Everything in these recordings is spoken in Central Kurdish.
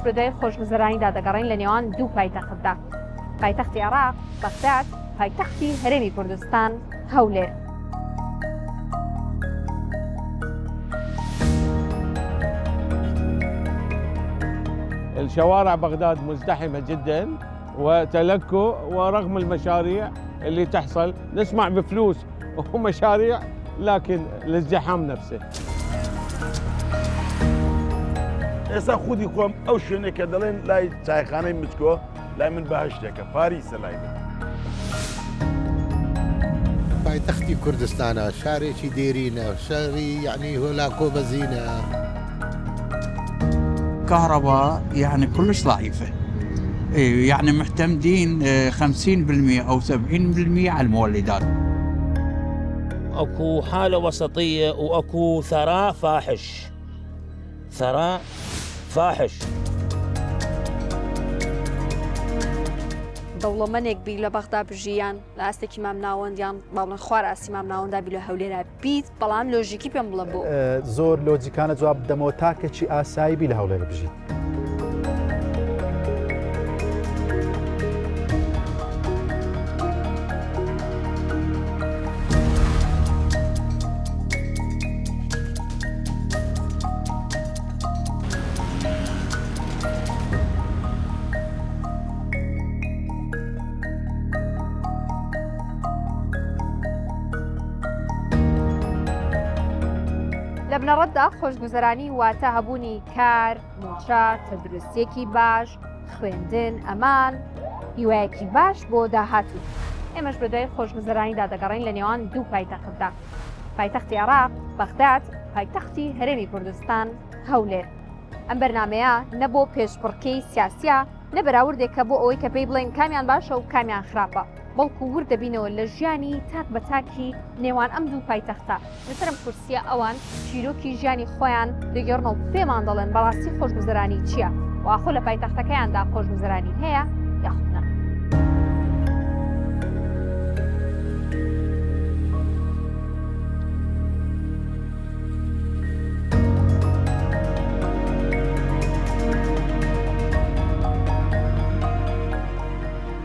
ئێمەش بەدوای خۆشگوزەرانیدا دەگەڕێین لە نێوان دوو پایتەختدا، پایتەختی عێراق، بەغداد، پایتەختی هەرێمی کوردستان، هەولێر. الشوارع بغداد مزدحمة جدا وتلكؤ ورغم المشاريع اللي تحصل نسمع بفلوس ومشاريع لكن الازدحام نفسه. ئێستا خودی خۆم ئەو شوێنێک کە دەڵێن لای چایخانەی مچکۆ لای من بەهشتێکە پاریسە لای من. پایتەختی کوردستانە، شارێکی دێرینە، شاری یەعنی هۆلاکۆ بەزینە. كهرباء يعني كلش ضعيفة يعني معتمدين 50% أو 70% على المولدات. اكو حالة وسطية واكو ثراء فاحش ثراء فاحش. دەوڵەمەنێک بی لە بەغدا بژی یان لە ئاستێکی مامناوەند یان با بڵێن خوار ئاستی مامناوەندا بی لە هەولێرا بیت بەڵام لۆژیکی پێم بڵێ بۆ. زۆر لۆجیکانە جواب بدەمەوە تاکێکی ئاسایی بی لە هەولێر بژیت. لە بنەڕەتدا خۆشگوزەرانی واتە هەبوونی کار، مووچە، تەندروستییەکی باش، خوێندن، ئەمان، هیوایەکی باش بۆ داهاتوو. ئێمەش بەدوای خۆشگوزەرانیدا دەگەڕێین لە نێوان دوو پایتەختدا، پایتەختی عێراق، بەغداد، پایتەختی هەرێمی کوردستان، هەولێر. ئەم بەرنامەیە نە بۆ پێشبڕکێی سیاسییە، نە بەراوردێکە بۆ ئەوەی کە پێی بڵێین کامیان باشە و کامیان خراپە، بەڵکو ورد دەبینەوە لە ژیانی تاک بە تاکی نێوان ئەم دوو پایتەختە. لەسەر ئەم کورسییە ئەوان چیرۆکی ژیانی خۆیان دەگێڕنەوە و پێمان دەڵێن بەڕاستی خۆشگوزەرانی چییە و ئاخۆ لە پایتەختەکەیاندا خۆشگوزەرانی هەیە یاخود نا.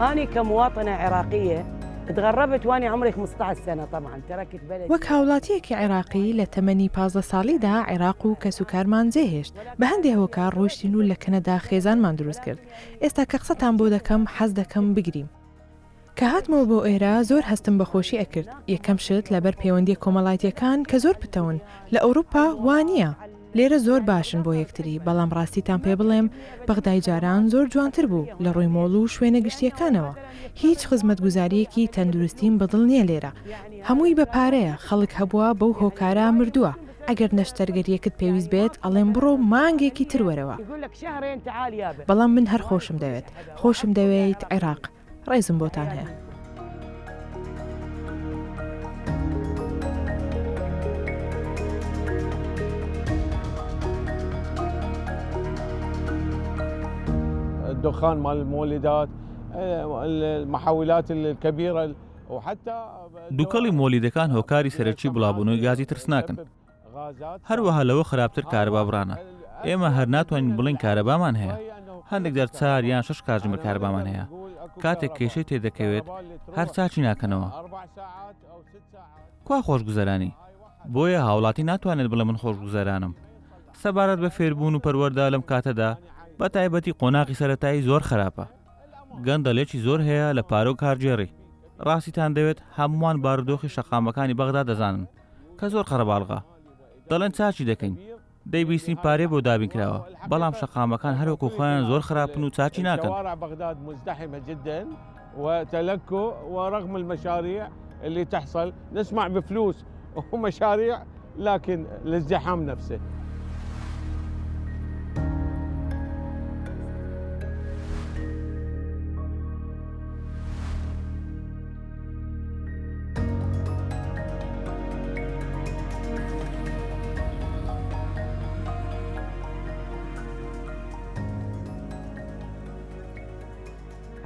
أنا كمواطنة عراقية تغربت وأنا عمري 15 سنة طبعا تركت بلدي. وەک هاوڵاتییەکی عێراقی لە تەمەنی 15 ساڵیدا عێراق و کەسوکارمان جێهێشت، بە هەندێ هۆکار ڕۆیشتین و لە کەنەدا خێزانمان دروست کرد. ئێستا کە قسەتان بۆ دەکەم حەز دەکەم بگریم. کە هاتمەوە بۆ ئێرە زۆر هەستم بە خۆشی ئەکرد، یەکەم شت لەبەر پەیوەندیە کۆمەڵایتیەکان کە زۆر پتەون، لە ئەوروپا وا نیە، لێرە زۆر باشن بۆ یەکتری، بەڵام ڕاستیتان پێ بڵێم بەغدای جاران زۆر جوانتر بوو لە ڕووی مۆڵ و شوێنە گشتیەکانەوە، هیچ خزمەتگوزاریەکی تەندروستیم بەدڵ نیە لێرە، هەمووی بە پارەیە، خەڵک هەبووە بەو هۆکارە مردووە، ئەگەر نەشتەرگەریەکت پێویست بێت ئەڵێن بڕۆ مانگێکی تر وەرەوە. بەڵام من هەر خۆشم دەوێت، خۆشم دەوێیت عێراق. ڕێزم بۆتان هەیە. الدخان مال المولدات المحولات الكبيرة وحتى دوکەڵی مۆلیدەکان هۆکاری سەرەکی بڵاوبوونەوەی گازی ترسناکن. هەروەها لەوە خراپتر کارەبا بڕانە. ئێمە هەر ناتوانین بڵێین کارەبامان هەیە. هەندێک جار چار یان شەش کاتژمێر کارەبامان هەیە. کاتێک کێشەی تێدەکەوێت هەر چاکی ناکەنەوە. کوا خۆشگوزەرانی؟ بۆیە هاوڵاتی ناتوانێت بڵێ من خۆشگوزەرانم. سەبارەت بە فێربوون و پەروەردە لەم کاتەدا بە تایبەتی قۆناغی سەرەتایی زۆر خراپە. گەندەڵیەکی زۆر هەیە لە پارە و کارگێڕی. ڕاستیتان دەوێت هەمووان بارودۆخی شەقامەکانی بەغدا دەزانن کە زۆر قەرەباڵغە. دەڵێن چاکی دەکەین. دەیبیستین پارەی بۆ دابین کراوە، بەڵام شەقامەکان هەر وەکو خۆیان زۆر خراپن و چاکی ناکەن. شوارع بغداد مزدحمة جدا وتلكؤ ورغم المشاريع اللي تحصل نسمع بفلوس ومشاريع لكن الازدحام نفسه.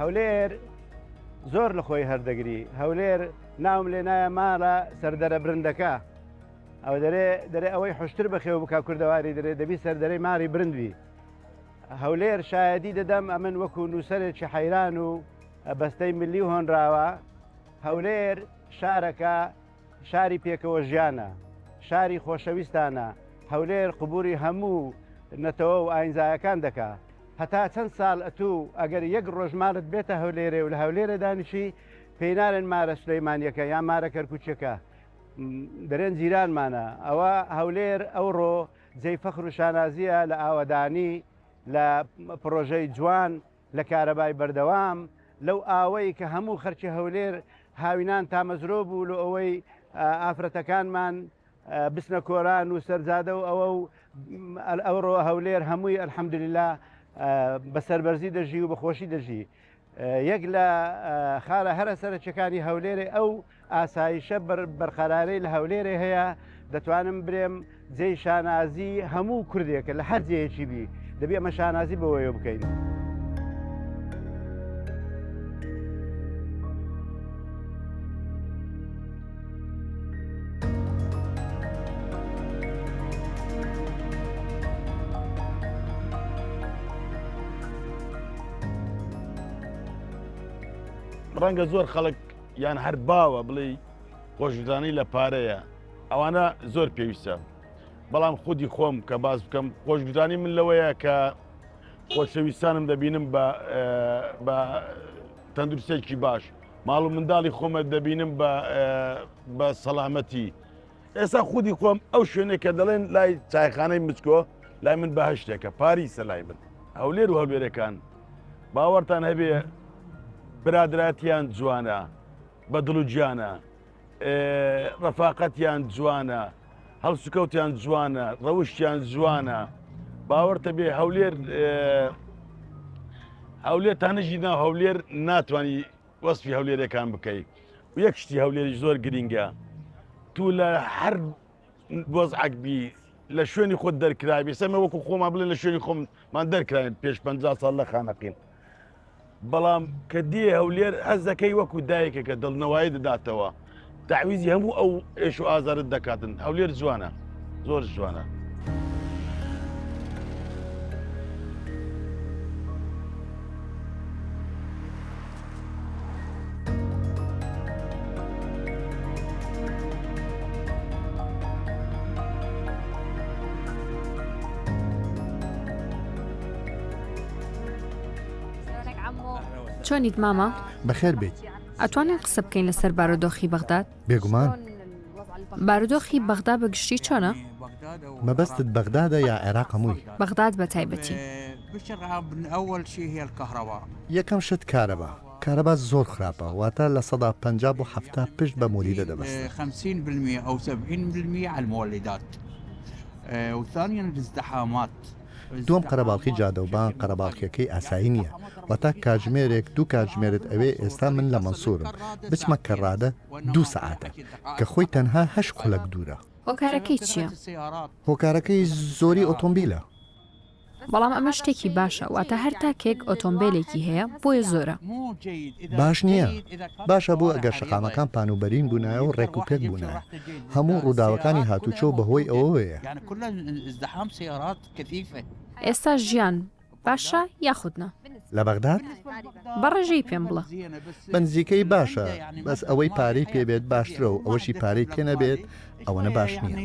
هەولێر زۆر لە خۆی هەردەگری هەولێر ناوم لێ نایە ماڵە سەردەرە برندەکە ئەو دەرێ دەرێ ئەوەی حشتر بەخێو بک کوردەواری دەرێ دەبی سەردەرەی ماری برندوی. هەولێر شایەدی دەدەم ئەمن وەکو نووسەرێکی حەیران و بەستەی ملی و هۆنراوە هەولێر شارەکە شاری پێکەوە ژیانە شاری خۆشەویستانە هەولێر قبوری هەموو نەتەوە و ئاینزایەکان دەکا هەتا چەند ساڵ ئەتوو ئەگەر یەک ڕۆژ ماڵت بێتە هەولێرێ و لە هەولێرێ دانیشی پێی نارێن مارە سولەیمانیەکە یان مارە کەرکوچیەکە دەرێن جیرانمانە ئەوە هەولێر ئەوڕۆ جێی فەخر و شانازیە لە ئاوەدانی لە پڕۆژەی جوان لە کارەبای بەردەوام لەو ئاوەی کە هەموو خەرکی هەولێر هاوینان تامەزرۆ بوو لۆ ئەوەی ئافرەتەکانمان بچنە کۆران و سەرجادە و ئەوە و ئەوڕۆ هەولێر هەمووی الحمدللە بە سەربەرزی دەژی و بە خۆشی دەژی یەک لە خاڵە هەرە سەرەکیەکانی هەولێرێ ئەو ئاسایشە بەرقەرارەی لە هەولێرێ هەیە دەتوانم برێم جێی شانازی هەموو کوردێکە لە هەر جێیەکی بی دەبی ئەمە شانازی بەوەیە بکەین. ڕەنگە زۆر خەڵک یان هەر باوە بڵێ خۆشگوزانی لە پارەیە ئەوانە زۆر پێویستە بەڵام خودی خۆم کە باس بکەم خۆشگوزانی من لەوەیە کە خۆشەویستانم دەبینم بە بە تەندروستێکی باش ماڵ و منداڵی خۆمە دەبینم بە بە سەلامەتی ئێستا خودی خۆم ئەو شوێنێک کە دەڵێن لای چایخانەی مچکۆ لای من بەهشتێکە پاریسە لای من هەولێر و هەولێرەکان باوەڕتان هەبێ برادراتیان جوانە بە دڵ و گیانە ڕەفاقەتیان جوانە هەڵسوکەوتیان جوانە ڕەوشتیان جوانە باوەڕتە بێ هەولێر هەولێر تا نەژی ناو هەولێر ناتوانانی وەسفی هەولێرەکان بکەی و یەک شتی هەولێری زۆر گرینگە تو لە هەر وەزعەک بی لە شوێنی خۆت دەرکرابی سەمە وەکو خۆمان بڵێن لە شوێنی خۆمان دەرکراین پێش پ ساڵ لە خانەقین بەڵام کە دێ هەولێر هەست دەکەی وەکو دایکەکە دڵنەوایی دەداتەوە تەعویزی هەموو ئەو ئێش و ئازارت دەکاتن هەولێر جوانە زۆر جوانە. چۆنیت مامە؟ بەخێر بێیت. ئەتوانین قسە بکەین لەسەر بارودۆخی بەغداد؟ بێگومان. بارودۆخی بەغدا بە گشتی چۆنە؟ مەبەستت بەغدادە یا عێراق هەمووی؟ بەغداد بە تایبەتی. یەکەم شت کارەبا. کارەبا زۆر خراپە، واتە 50% بۆ 70 پشت بە مولیدە دەبەستن. دووەم قەرەباڵخی جادەوبان قەرەباڵخیەکەی ئاسایی نییە، واتە کاتژمێرێک دوو کاتژمێرت ئەوێ ئێستا من لە مەنسورم بچمە کەڕادە دوو سەعاتە کە خۆی تەنها هەشت خولەک دوورە. هۆکارەکەی چییە؟ هۆکارەکەی زۆری ئۆتۆمبیلە. بەڵام ئەمە شتێکی باشە واتە هەر تاکێک ئۆتۆمبێلێکی هەیە بۆیە زۆرە. باش نییە. باشە بوو ئەگەر شەقامەکان پان و بەرین بوونایە و ڕێک و پێک بوونایە. هەموو ڕووداوەکانی هاتوچۆ بەهۆی ئەوەوەیە. ئێستا ژیان باشە یاخود نا؟ لە بەغداد؟ بە ڕێژەیی پێم بڵێ. بە نزیکەیی باشە، بەس ئەوەی پارەی پێ بێت باشترە و ئەوەشی پارەی پێ نەبێت ئەوەنە باش نییە.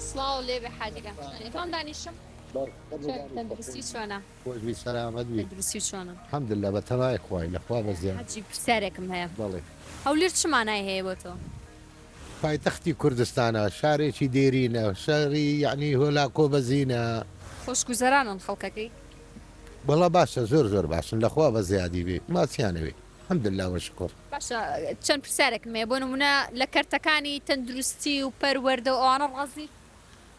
سڵاو لێبێ حاجیگە ئەتوام دانیشم تەندروستی چۆنە خۆشبی سەلامەت بی تەندروستی چۆنە الحمدلله بە تەمای خوای لە خوا بەزیاد حاجی پرسیارێکم هەیە بەڵێ هەولێر چ مانای هەیە بۆ تۆ پایتەختی کوردستانە، شارێکی دێرینە، شاری یەعنی هۆلاکۆ بەزینە. خۆشگوزەرانن خەڵکەکەی؟ وەڵا باشە زۆر زۆر باشن لە خوا بەزیادی بێ ما چیان ئەوێ الحمدللە و شکر. باشە چەند پرسیارێکم هەیە بۆ نمونە لە کەرتەکانی تەندروستی و پەروەردە و ئەوانە ڕازی؟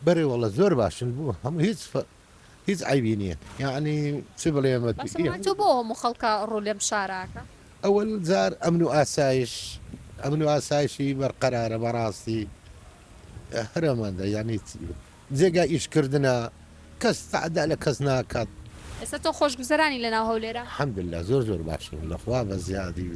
بەرێ وەڵا زۆر باشن بوو هەموو هیچ هیچ عەیبی نیە یەعنی چ بڵێم باشە تۆ بۆ هەموو خەڵکە ڕوو لەم شارە ئەکا؟ ئەوەل جار ئەمن و ئاسایش ئەمن و ئاسایشی بەرقەرارە بەڕاستی هەرەمەندە یانی جێگای ئیش کردنە کەس تەعدا لە کەس ناکات. ئێستا تۆ خۆشگوزەرانی لەناو هەولێرا؟ الحمدللە زۆر زۆر باشم لەخوا بە زیادی.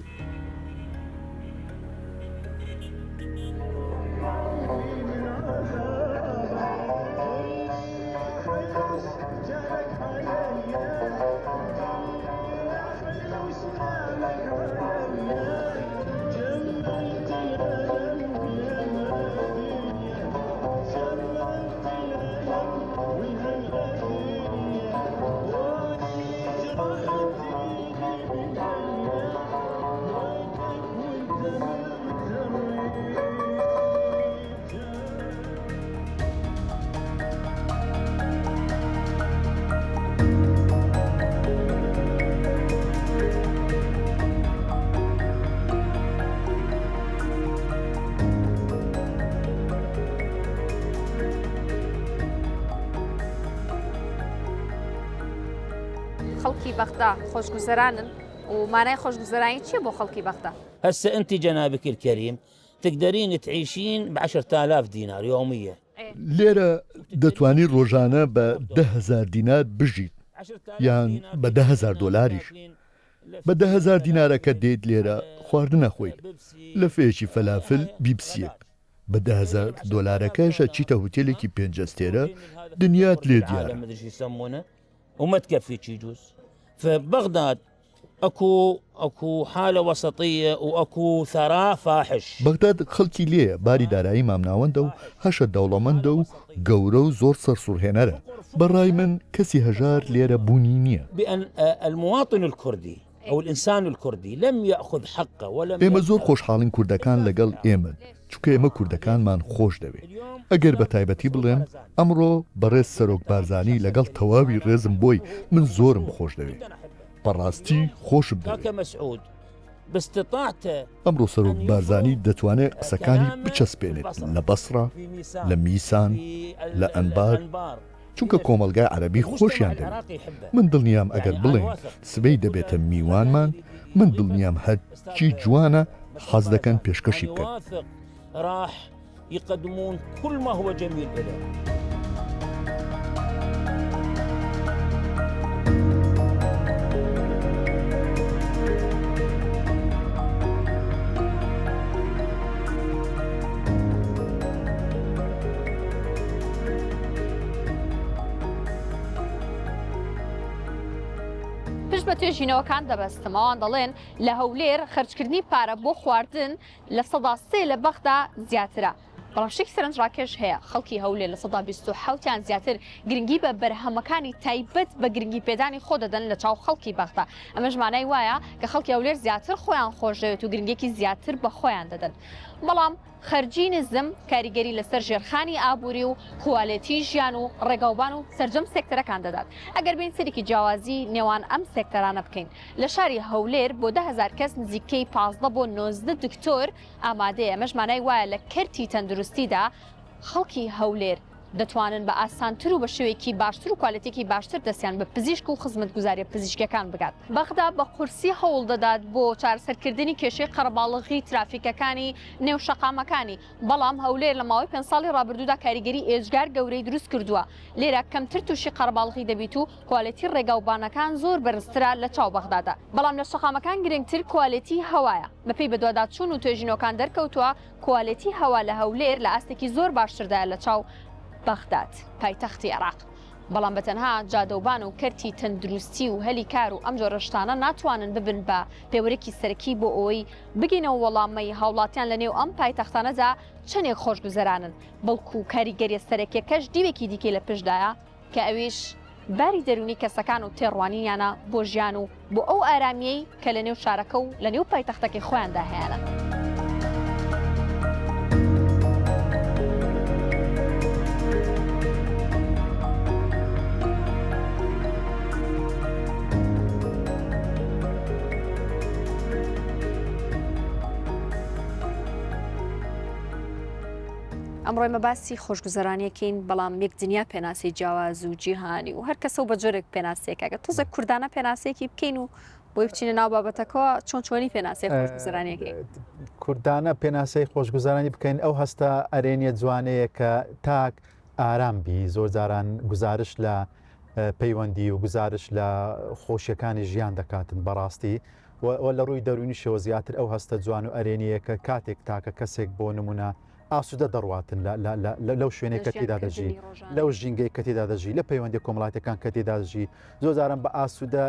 خەڵکی بەغدا خۆشگوزەرانن و مانای خۆشگوزەرانی چییە بۆ خەڵکی بەغدا؟ هسه انت جنابك الكريم تقدرين تعيشين ب 10000 دينار يوميا لێرە دەتوانی ڕۆژانە بە 10000 دینار بژیت یان بە 10000 دۆلاریش. بە 10000 دینارەکە دێیت لێرە خواردن ئەخۆیت لەفەیەکی فەلافل بیبسیەک بە 10000 دۆلارەکەش ئەچیتە هوتێلێکی پێنج ئەستێرە دنیات لێ دیارە. وما تكفيك يجوز فبغداد اكو اكو حالة وسطية واكو ثراء فاحش. بەغداد خەڵکی لێیە، باری دارایی مامناوەندە و هەشە دەوڵەمەندە و گەورە و زۆر سەرسوڕهێنەرە. بە ڕای من کەسی هەژار لێرە بوونی نییە. بأن المواطن الكردي او الانسان الكردي لم يأخذ حقه ولم ئێمە زۆر خۆشحاڵین کوردەکان لەگەڵ ئێمەن، چونکە ئێمە کوردەکانمان خۆش دەوێ. ئەگەر بە تایبەتی بڵێم، ئەمڕۆ بەڕێز سەرۆک بارزانی لەگەڵ تەواوی ڕێزم بۆی من زۆرم خۆش دەوێ. بەڕاستی خۆشم دەوێ. ئەمڕۆ سەرۆک بارزانی دەتوانێ قسەکانی بچەسپێنێت لە بەسڕە، لە میسان، لە ئەنبار، چونکە کۆمەڵگای عەرەبی خۆشیان دەوێت. من دڵنیام ئەگەر بڵێین سبەی دەبێتە میوانمان، من دڵنیام هەرچی جوانە حەز دەکەن پێشکەشی بکەن. يقدمون كل ما هو جميل له. پشت بە توێژینەوەکان دەبەستم ئەوان دەڵێن لە هەولێر خەرجکردنی پارە بۆ خواردن 3% لە بەغدا زیاترە، بەڵام شتێکی سەرنجڕاکێش هەیە، خەڵکی هەولێر 27% یان زیاتر گرنگی بە بەرهەمەکانی تایبەت بە گرنگی پێدانی خۆ دەدەن لە چاو خەڵکی بەغدا، ئەمەش مانای وایە کە خەڵکی هەولێر زیاتر خۆیان خۆشدەوێت و گرنگیەکی زیاتر بە خۆیان دەدەن. بەڵام خەرجی نزم کاریگەری لەسەر ژێرخانی ئابووری و کوالێتی ژیان و ڕێگاوبان و سەرجەم سێکتەرەکان دەدات. ئەگەر بێین سەیرێکی جیاوازی نێوان ئەم سێکتەرانە بکەین، لە شاری هەولێر بۆ 10,000 کەس نزیکەی 15 بۆ 19 دکتۆر ئامادەیە، ئەمەش مانای وایە لە کەرتی تەندروستیدا خەڵکی هەولێر دەتوانن بە ئاسانتر و بە شێوەیەکی باشتر و کوالێتیەکی باشتر دەستیان بە پزیشک و خزمەتگوزاریە پزیشکیەکان بگات. بەغدا بە قورسی هەوڵ دەدات بۆ چارەسەرکردنی کێشەی قەرەباڵغی ترافیکەکانی نێو شەقامەکانی، بەڵام هەولێر لە ماوەی پێنج ساڵی ڕابردوودا کاریگەری ئێجگار گەورەی دروست کردووە، لێرە کەمتر تووشی قەرەباڵغی دەبیت و کوالێتی ڕێگا و بانەکان زۆر بەرزترە لە چاو بەغدادا، بەڵام لە شەقامەکان گرنگتر کوالێتی هەوایە، بەپێی بەدواداچوون و توێژینەوەکان دەرکەوتووە کوالێتی هەوا لە هەولێر لە ئاستێکی زۆر باشتردایە لە چاو بەغداد پایتەختی عێراق، بەڵام بە تەنها جادەوبان و کەرتی تەندروستی و هەلی کار و ئەم جۆرە شتانە ناتوانن ببن بە پێوەرێکی سەرەکی بۆ ئەوەی بگەینەوە وەڵامەی هاوڵاتیان لە نێو ئەم پایتەختانەدا چەندێک خۆشگوزەرانن، بەڵکو کاریگەریە سەرەکیەکەش دیوێکی دیکەی لە پشتدایە کە ئەویش باری دەروونی کەسەکان و تێڕوانینیانە بۆ ژیان و بۆ ئەو ئارامییەی کە لە نێو شارەکە و لە نێو پایتەختەکەی خۆیاندا هەیانە. ئەمڕۆ ئێمە باسی خۆشگوزەرانیەکەین بەڵام یەک دنیا پێناسەی جیاواز و جیهانی و هەر کەسە و بە جۆرێک پێناسەیەک ئەگەر تۆزێک کوردانە پێناسەیەکی بکەین و بۆی بچینە ناو بابەتەکەوە چۆن چۆنی پێناسەی خۆشگوزەرانیەکەی؟ کوردانە پێناسەی خۆشگوزەرانی بکەین ئەو هەستە ئەرێنیە جوانەیە کە تاک ئارام بی زۆر جاران گوزارش لە پەیوەندی و گوزارش لە خۆشیەکانی ژیان دەکاتن بەڕاستی و لە ڕووی دەروونیشەوە زیاتر ئەو هەستە جوان و ئەرێنیە کە کاتێک تاکە کەسێک بۆ نمونە ئاسوودە دەڕواتن لەو شوێنێک کە تێدا دەژی لەو ژینگەی کە تێدا دەژی لە پەیوەندی کۆمەڵاتەکان کە تێدا دەژی زۆر جاران بە ئاسوودە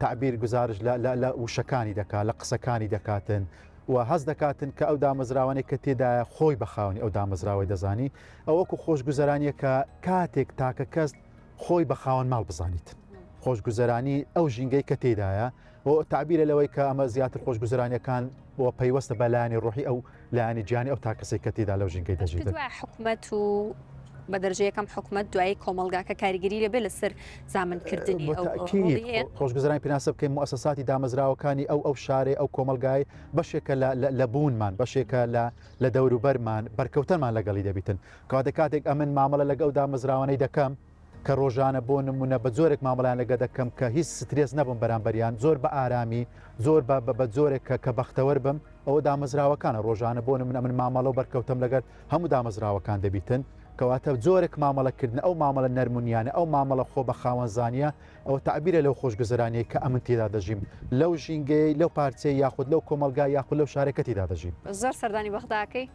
تعبیر گزارش لە وشەکانی دەکات لە قسەکانی دەکاتن و هەست دەکاتن کە ئەو دامەزراوانەی کە تێدایە خۆی بە خاوەنی ئەو دامەزراوەی دەزانی ئەو وەکو خۆشگوزەرانیە کە کاتێک تاکە کەس خۆی بە خاوەن ماڵ بزانیت خۆشگوزەرانی ئەو ژینگەی کە تێدایە و تعبیرە لەوەی کە ئەمە زیاتر خۆشگوزەرانیەکان بۆ پەیوەستە بە لایەنی ڕۆحی ئەو لایەنی گیانی ئەو تاکەسەی کە تێدا لەو ژینگەی دەژیت. حکومەت و بە دەرەجە یەکەم حکومەت دوایی کۆمەڵگاکە کاریگەری دەبێت لەسەر زامنکردنی ئەو ڕۆڵی هەیە. خۆشگوزەرانی پێناسە بکەین موئەسەساتی دامەزراوەکانی ئەو ئەو شارەی ئەو کۆمەڵگای بەشێکە لە لە بوونمان بەشێکە لە لە دەوروبەرمان بەرکەوتەمان لەگەڵی دەبیتن کەواتە کاتێک ئەمن مامەڵە لەگە ئەو دامەزراوانەی دەکەم کە ڕۆژانە بۆ نمونە بە جۆرێک مامەڵیان لەگە دەکەم کە هیچ سترێس نەبم بەرامبەریان زۆر بە ئارامی زۆر بە بە جۆرێک کە کە بەختەوەر بم ئەوە دامەزراوەکانە ڕۆژانە بۆ نمونە من مامەڵە و بەرکەوتەم لەگەر هەموو دامەزراوەکان دەبیتن کەواتە جۆرێک مامەڵەکردن ئەو مامەڵە نەرمونیانە ئەو مامەڵە خۆ بە خاوەنزانیە ئەوە تەعبیرە لەو خۆشگوزەرانیەی کە ئەمن تێدا دەژیم لەو ژینگەیەی لەو پارچەی یاخود لەو کۆمەڵگا یاخود لەو شارەی کە تێدا دەژیم. زۆر سەردانی بەغدا ئەکەی؟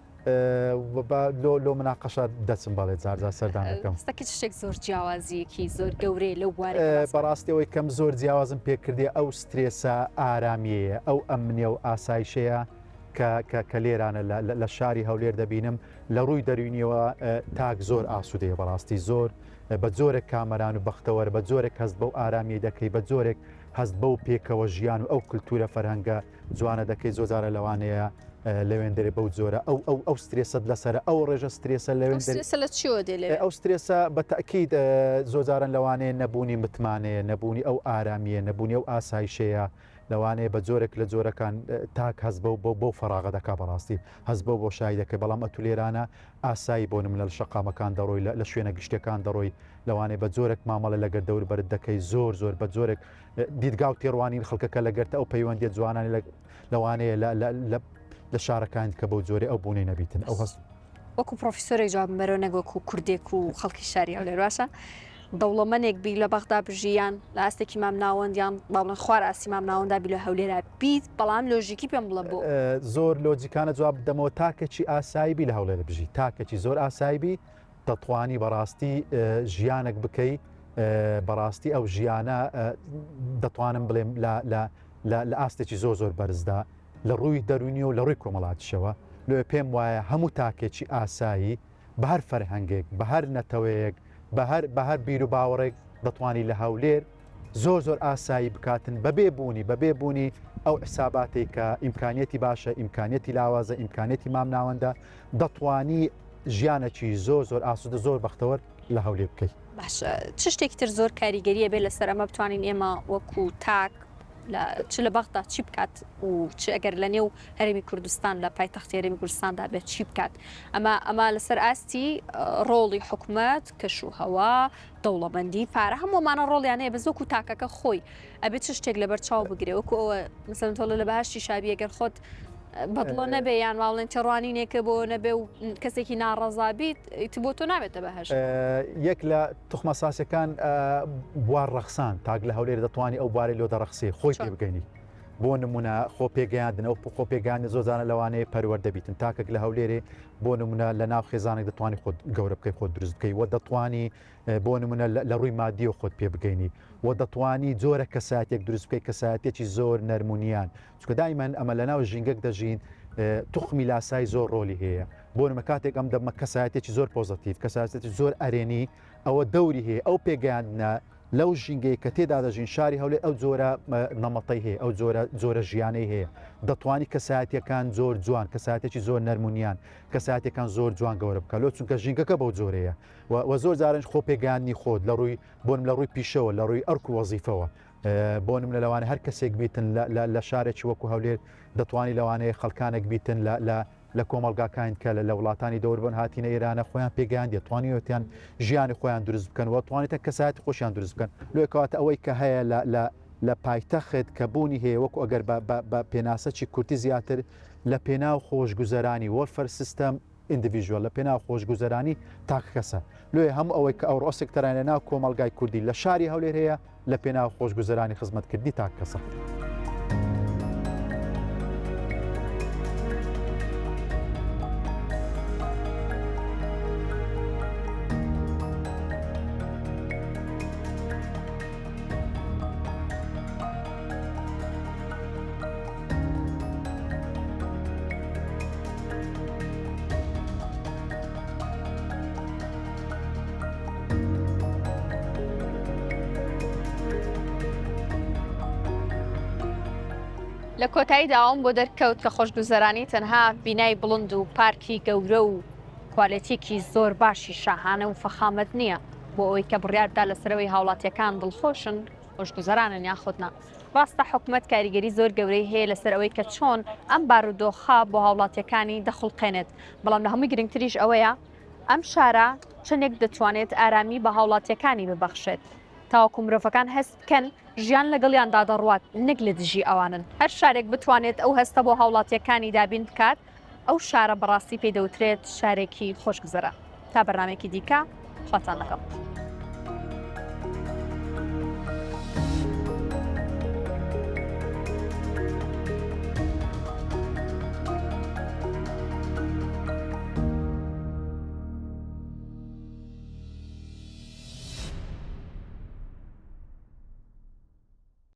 لۆ لۆ مناقەشە دەچم بەڵێ جار جار سەردان دەکەم. ئێستا کە چ شتێک زۆر جیاوازییەکی زۆر گەورەیە لەو بوارەی کە باس بەڕاستی ئەوەی کەم زۆر جیاوازم پێ کردیە ئەو سترێسە ئارامیەیە ئەو ئەمنیە و ئاسایشەیە کە کە کە لێرانە لە لە شاری هەولێر دەبینم لە ڕووی دەروینیەوە تاک زۆر ئاسوودەیە بەڕاستی زۆر بە جۆرێک کامەران و بەختەوەر بە جۆرێک هەست بەو ئارامیەی دەکەی بە جۆرێک هەست بەو پێکەوە ژیان و ئەو کللتورە فەرهەنگە جوانە دەکەی زۆر جارە لەوانەیە لەوێندەرێ بەو جۆرە ئەو ئەو ئەو سترێسەت لەسەرە ئەو ڕێژە سترێسە لەوێن سترێسە لە چیەوە دێ لەوێ؟ ئەو سترێسە بە تەئکید زۆر جاران لەوانەیە نەبوونی متمانەیە نەبوونی ئەو ئارامییە نەبوونی ئەو ئاسایشەیە لەوانەیە بە جۆرێک لە جۆرەکان تاک هەست بەو بەو بەو فەراغە دەکا بەڕاستی هەست بەو بۆشایی دەکەی بەڵام ئەتوو لێرانە ئاسایی بۆ نمونە لە شەقامەکان دەڕۆی لە شوێنە گشتیەکان دەڕۆی لەوانەیە بە جۆرێک مامەڵە لەگەر دەوروبەرت دەکەی زۆر زۆر بە جۆرێک دیدگا و تێڕوانین خەڵکەکە لەگەرتە ئەو پەیوەندیە جوانانی لەوانەیە لە شارەکان کە بەو جۆرەی ئەو بوونەی نەبیتن ئەو هەست وەکو پرۆفیسۆرێک جوابم بەرەوە نەک وەکو کوردێک و خەڵکی شاری هەولێر باشە دەوڵەمەنێک بی لە بەغدا بژی یان لە ئاستێکی مام ناوەند یان با بڵێن خوار ئاستی مام ناوەندا بی لە هەولێرا بیت بەڵام لۆژیکی پێم بڵە بۆ زۆر لۆجیکانە جواب بدەمەوە تاکەکی ئاسایی بی لە هەولێر بژی تاکەکی زۆر ئاسایی بی دەتوانی بەڕاستی ژیانێک بکەی بەڕاستی ئەو ژیانە دەتوانم بڵێم لە ئاستێکی زۆر زۆر بەرزدا لە ڕووی دەرونی و لە ڕووی کۆمەڵاتیشەوە لۆیە پێم وایە هەموو تاکێکی ئاسایی بە هەر فەرهەنگێک بە هەر نەتەوەیەک بە هەر بە هەر بیر و باوەڕێک دەتوانی لە هەولێر زۆر زۆر ئاسایی بکاتن بەبێ بوونی بەبێ بوونی ئەو حساباتێک کە ئیمکانیەتی باشە ئیمکانیەتی لاوازە ئیمکانیەتی مام ناوەندە دەتوانی ژیانەکی زۆر زۆر ئاسوودە زۆر بەختەوەر لە هەولێر بکەیت. باشە چ شتێکی تر زۆر کاریگەریە بێ لەسەر ئەمە بتوانین ئێمە وەکو تاک لە چ لە بەغدا چی بکات و چ ئەگەر لە نێو هەرێمی کوردستان لە پایتەختی هەرێمی کوردستاندا بێت چی بکات ئەمە ئەمە لەسەر ئاستی ڕۆڵی حکومەت کەش و هەوا دەوڵەمەندی پارە هەموو ئەمانە ڕۆڵیان هەیە بەس وەکو تاکەکە خۆی ئەبێ چ شتێک لەبەر چاو بگرێ وەکو ئەوە مثلەن تۆڵە لە بەهشتی شابی ئەگەر خۆت بەدڵە نەبێ یان واڵێن تێڕوانینێکە بۆ نەبێ و کەسێکی ناڕەزا بیت ئیتر بۆ تۆ نابێتە بەهشت. یەک لە توخمە ساسەکان بوار ڕەخسان تاک لە هەولێر دەتوانی ئەو بوارەی لۆ دەڕەخسێ خۆی پێ بگەینی بۆ نمونە خۆ پێگەیاندن ئەو خۆ پێگەیاندن زۆزانە لەوانەیە پەروەردە بیتن تاکێک لە هەولێرێ بۆ نمونە لە ناو خێزانێک دەتوانی خۆت گەورە بکەی خۆت دروست بکەی و دەتوانی بۆ نمونە لە ڕووی مادیەوە خۆت پێ بگەینی و دەتوانی جۆرە کەسایەتێک دروست بکەی کەسایەتێکی زۆر نەرمونیان چونکە دایمەن ئەمە لە ناو ژینگەک دەژین توخمی لاسای زۆر ڕۆلی هەیە بۆ نمە کاتێک ئەم دەبمە کەسایەتێکی زۆر پۆزەتیڤ کەسایەتێکی زۆر ئەرێنی ئەوە دەوری هەیە ئەو پێگەیاندنە لەو ژینگەی کە تێدا دەژین شاری هەولێر ئەو جۆرە نەمەتەی هەیە ئەو جۆرە جۆرە ژیانەی هەیە دەتوانی کەسایەتیەکان زۆر جوان کەساتێکی زۆر نەرمونیان کەساتەکان زۆر جوان گەورە بکە لۆ چونکە ژینگەکە بەو جۆرەیە و زۆر جارنج خۆ پێگەیاندنی خۆت لە ڕووی بۆنم لە ڕووی پیشەوە لە ڕووی ئەرک و وەزیفەوە بۆ نمونە لەوانەیە هەر کەسێک بیتن لە شارێکی وەکو هەولێر دەتوانی لەوانەیە خەڵکانێک بیتن لە لە کۆمەڵگاکان کە لە وڵاتانی دەوربن هاتینە ئێرانە خۆیان پێگەیاندیە توانیوەتیان ژیانی خۆیان دروست بکەن و توانیتە کەسایەتی خۆشیان دروست بکەن لۆیە کەواتە ئەوەی کە هەیە لە لە لە پایتەخت کە بوونی هەیە وەکو ئەگەر بە پێناسەکی کورتی زیاتر لە پێناو خۆشگوزەرانی welfare system individual لە پێناو خۆشگوزەرانی تاکەکەسە لۆیە هەموو ئەوەی کە ئەوڕۆ سێکتەران لە ناو کۆمەڵگای کوردی لە شاری هەولێر هەیە لە پێناو خۆشگوزەرانی خزمەتکردنی تاکەکەسە. لە کۆتاییدا ئەوم بۆ دەرکەوت کە خۆشگوزەرانی تەنها بینای بڵند و پارکی گەورە و کوالێتیەکی زۆر باشی شاهانە و فەخامەت نییە بۆ ئەوەی کە بڕیاردا لەسەرەوەی هاوڵاتیەکان دڵخۆشن خۆشگوزەرانن یاخود نا. ڕاستە حکومەت کاریگەری زۆر گەورەی هەیە لەسەر ئەوەی کە چۆن ئەم بارودۆخە بۆ هاوڵاتیەکانی دەخوڵقێنێت، بەڵام لە هەمووی گرنگتریش ئەوەیە ئەم شارە چەندێک دەتوانێت ئارامی بە هاوڵاتیەکانی ببەخشێت تاوەکو مرۆڤەکان هەست بکەن ژیان لەگەڵیاندا دەڕوات نەک لە دژی ئەوانن. هەر شارێک بتوانێت ئەو هەستە بۆ هاوڵاتیەکانی دابین بکات ئەو شارە بەڕاستی پێی دەوترێت شارێکی خۆشگوزەران. تا بەرنامەیەکی دیکە خواتان لەگەڵ.